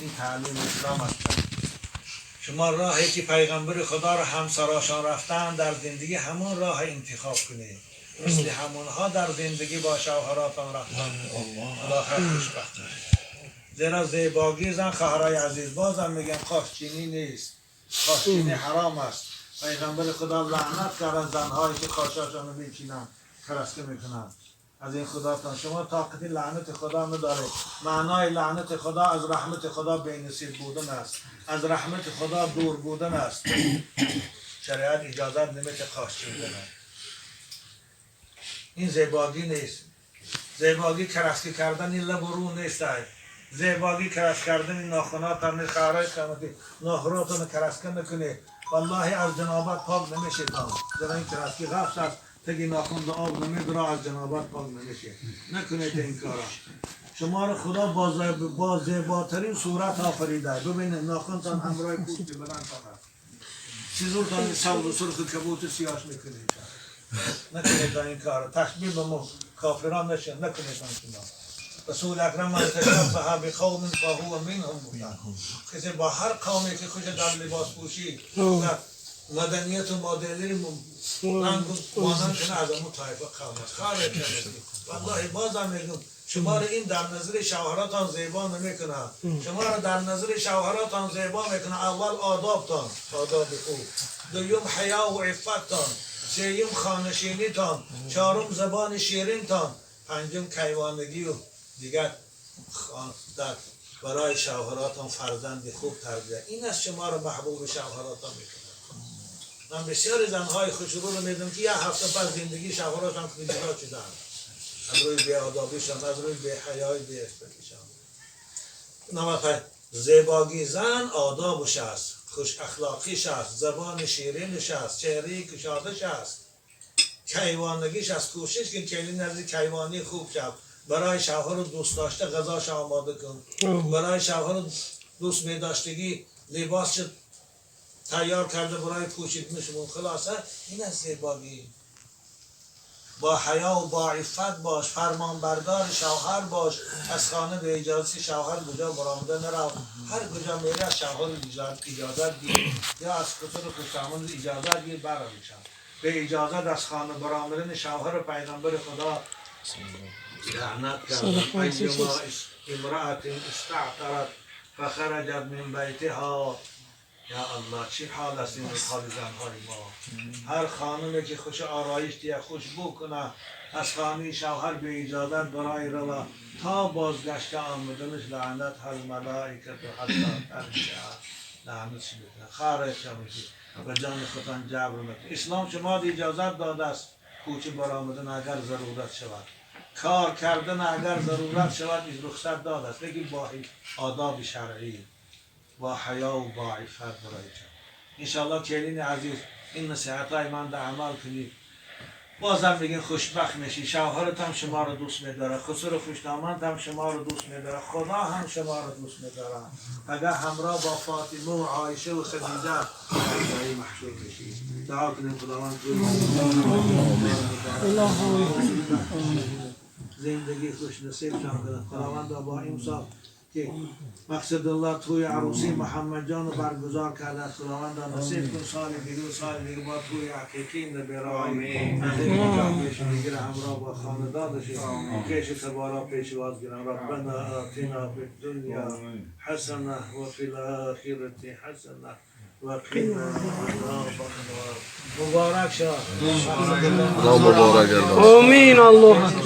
این تعلیم اسلام است. شما راهی که پیغمبر خدا را همسراشان رفتن در زندگی، همون راه انتخاب کنید. مثل همونها در زندگی با شوهراتان رفتن کنید، بالاخره خوشبخت. زیرا زیباگی زن، خواهرای عزیز، بازم میگم، قاشچینی نیست. قاشچینی حرام است. پیغمبر خدا لعنت کردن زنهایی که قاشاشان رو میچینن، کرسکه میکنن. از این خداتان، شما طاقت لعنت خدا نداره. معنای لعنت خدا از رحمت خدا بینصیب بودن است، از رحمت خدا دور بودن است. شریعت اجازت نمیده قاش چیدن. این زیباگی نیست. زیباگی کرسکی کردن این لب و رو نیست. زیباگی کرس کردن ناخونات نیست. خواهرای قیمتی، ناخوناتون کرسکه نکنید. والله از جنابت پاک نمیشه تان، زیرا این کرسکی غفص است، تگی ناخون آب نمیدره، از جنابت پاک نمیشه. نکنید این کارا. شما رو خدا با زیباترین صورت آفریده. ببینید، ناخونتان همراه پوست بدن است. چیزورتان سبز و سرخ و کبوت و سیاش میکنید. نکنید این کار. تشبیه به کافران نشه، نکنید. شما رسول اکرم من تشبه بقوم فهو منهم بودن. کسی با هر قومی که خوش در لباس پوشی، در مدنیت و مدرنی رنگ و مانند کنه، از اون طایفه قوم است. خارج کنید. والله بازم میگم، شما رو این در نظر شوهراتان زیبا نمیکنه. شما رو در نظر شوهراتان زیبا میکنه اول آدابتان، آداب خوب، دوم حیا و عفتتان، سوم خانشینیتان، چهارم زبان شیرینتان، پنجم کیوانگی و دیگر در برای شوهراتان فرزند خوب تربیت. این از شما رو محبوب شوهراتان میکنه. من بسیار زنهای خوشرو رو میدونم که یه هفته پس زندگی شوهراتان که جدا شدن، از روی بیادابیشان، از روی بیحیای، بیعفتیشان. نمک زیباگی زن آدابش است، خوش اخلاقیش است، زبان شیرینش است، چهره کشادش است، کیوانگیش است. کوشش کن که نزد کیوانی خوب شد. برای شوهر دوست داشته غذاش آماده کن. برای شوهر دوست می داشتگی لباس تیار کرده برای پوشیدنش. خلاصه این از زیباگی. با حیا و با عفت باش، فرمان بردار شوهر باش. از خانه به اجازه شوهر کجا برآمده نرو. هر کجا میری از شوهر اجازت گیر یا از خسر و خوشدامن اجازت گیر برمیشن. به اجازت از خانه برآمدن شوهر پیغمبر خدا لعنت کردن. ایما امرأة استعطرت فخرجت من بیتها. یا الله، چه حال است این حال زنهای ما! هر خانمی که خوش آرایش دیه، خوشبو کنه، از خانه شوهر به اجازت برای روا، تا بازگشت آمدنش لعنتها الملائکة حتی ترجع. لعنت میکنه. خارج میشه و جان خودتان جبر میکنه. اسلام شما اجازت داده است کوچه برآمدن اگر ضرورت شود، کار کردن اگر ضرورت شود رخصت داده است، لیکن با آداب شرعی، با حیا و با عفت برای انشاءالله. کلین عزیز، این نصیحت های من در عمل کنید، بازم میگین، خوشبخت میشی. شوهرت هم شما رو دوست میداره، خسر و خوشدامند هم شما رو دوست میداره، خدا هم شما رو دوست میداره. اگر همراه با فاطمه و عایشه و خدیجه در محشور میشی. دعا کنیم خداوند زندگی خوش نصیب کنه. خداوند با این سال که مقصد الله توی عروسی محمد جان رو برگزار کرده است، خداوند نصیب کن سال دیگه و سال دیگه با توی حقیقی نبرای از این پیش دیگه همراه با خاندانش پیش تبارا پیشواز گیرن. ربنا آتنا فی الدنیا حسنه و فی الاخرة حسنه وقنا عذاب النار. مبارک شد. خدا مبارک. آمین. الله.